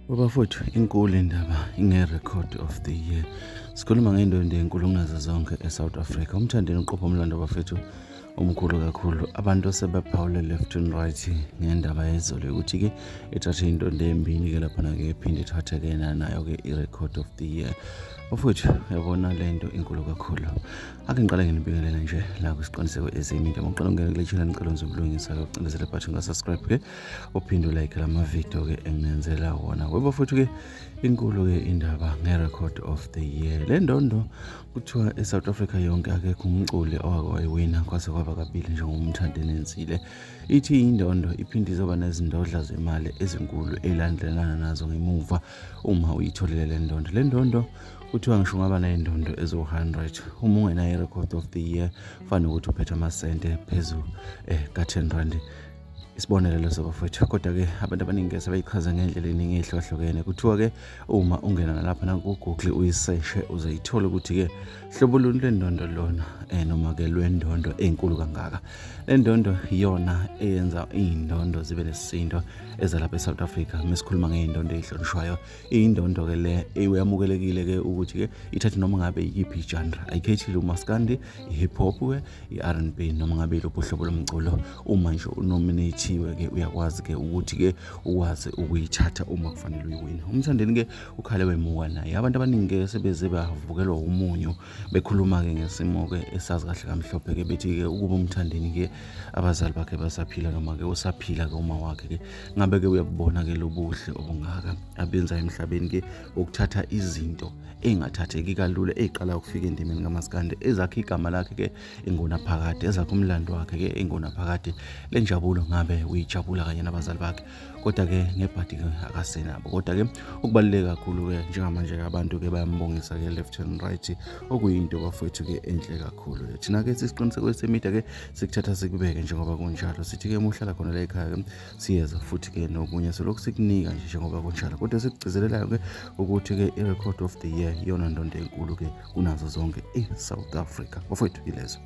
Bafowethu, inkulu indaba inge-record of the year. Sikhuluma ngendondo enkulu kunazo zonke e-South Africa. UMthandeni uqopha umlando, bafethu, omkhulu kakhulu. Abantu asebephawule left and right ngendaba yezolo ukuthi-ke ithathe indondo embili-ke laphana-ke, iphinde ithathe-ke nayo-ke i-record of the year. Bafowethu, uyabona le nto inkulu kakhulu. Ake ngiqale nginibingelele nje la kwisiqiniseko ezeminto. Uma uqala ungena kule channel, ngicela wenze ubulungisa-ke, ucindezele button ka-subscribe-ke, uphinde ulike lama-video-ke engingenzela wona. Webafowethu-ke, inkulu-ke indaba nge-record of the year. Le ndondo kuthiwa e-South Africa yonke akekho umculi owake wayiwina kwaze kwaba kabili njengoMthandeni Enzile. Ithi indondo iphinde izoba nezindodla zemali ezinkulu elandelana nazo ngemuva uma uyitholile le ndondo. Le ndondo kuthiwa ngisho ungaba ney'ndondo eziwu-100, uma ungenayo i-record of the year, fana ukuthi uphethe amasente phezu ka-R10, isibonelo leso, bafowethu. Kodwa-ke abantu abaningi-ke sebeyichaza ngendlela eningi ey'hlukahlukene. Kuthiwa-ke uma ungena nalapha naku-Google uyiseshe, uzoyithola ukuthi-ke hlobo luni lwendondo lona, noma-ke lwendondo enkulu kangaka. Le ndondo iyona eyenza iy'ndondo zibe nesisindo ezalapha e-South Africa. Mesikhuluma ngey'ndondo ey'hlonishwayo, iyindondo-ke le eyamukelekile-ke ukuthi-ke ithathe noma ngabe iyiphi i-genre, ayikhethile, umaskandi, i-hip hop-ke, i-R&B, noma ngabe iluphi uhlobo lomculo. Uma nje unominathiwe-ke, uyakwazi-ke ukuthi-ke ukwazi ukuyithatha uma kufanele uyiwine. UMthandeni-ke ukhale wemuka naye. Abantu abaningi-ke sebeze bavukelwa umunyu bekhuluma-ke ngesimo-ke esazi kahle kamhlophe-ke, bethi-ke ukuba uMthandeni-ke abazali bakhe basaphila, noma-ke usaphila-ke uma wakhe-ke, ngabe-ke uyabubona-ke lobuhle obungaka abenza emhlabeni-ke, ukuthatha izinto ey'ngathatheki kalula ey'qala ukufika endimeni kamaskandi, ezakhe igama lakhe-ke ingunaphakade, ezakhe umlando wakhe-ke ingunaphakade. Le njabulo ngabe uyijabula kanye nabazali bakhe, kodwa-ke ngebhadi-ke akasenabo. Kodwa-ke okubaluleke kakhulu-ke njengamanje-ke, abantu-ke bayambongisa-ke left and right, okuyinto, bafowethu-ke, enhle kakhulu. Thina-ke sisiqiniseko esemida-ke sikuthatha sikubeke njengoba kunjalo. Sithi-ke uma uhlala khona la ekhaya-ke, siyeza futhi-ke nokunye, solokhu sikunika nje njengoba kunjalo. Kodwa sikugcizelelayo-ke ukuthi-ke i-record of the year iyona ndondo enkulu-ke kunazo zonke e-South Africa, bafowethu, ilezo.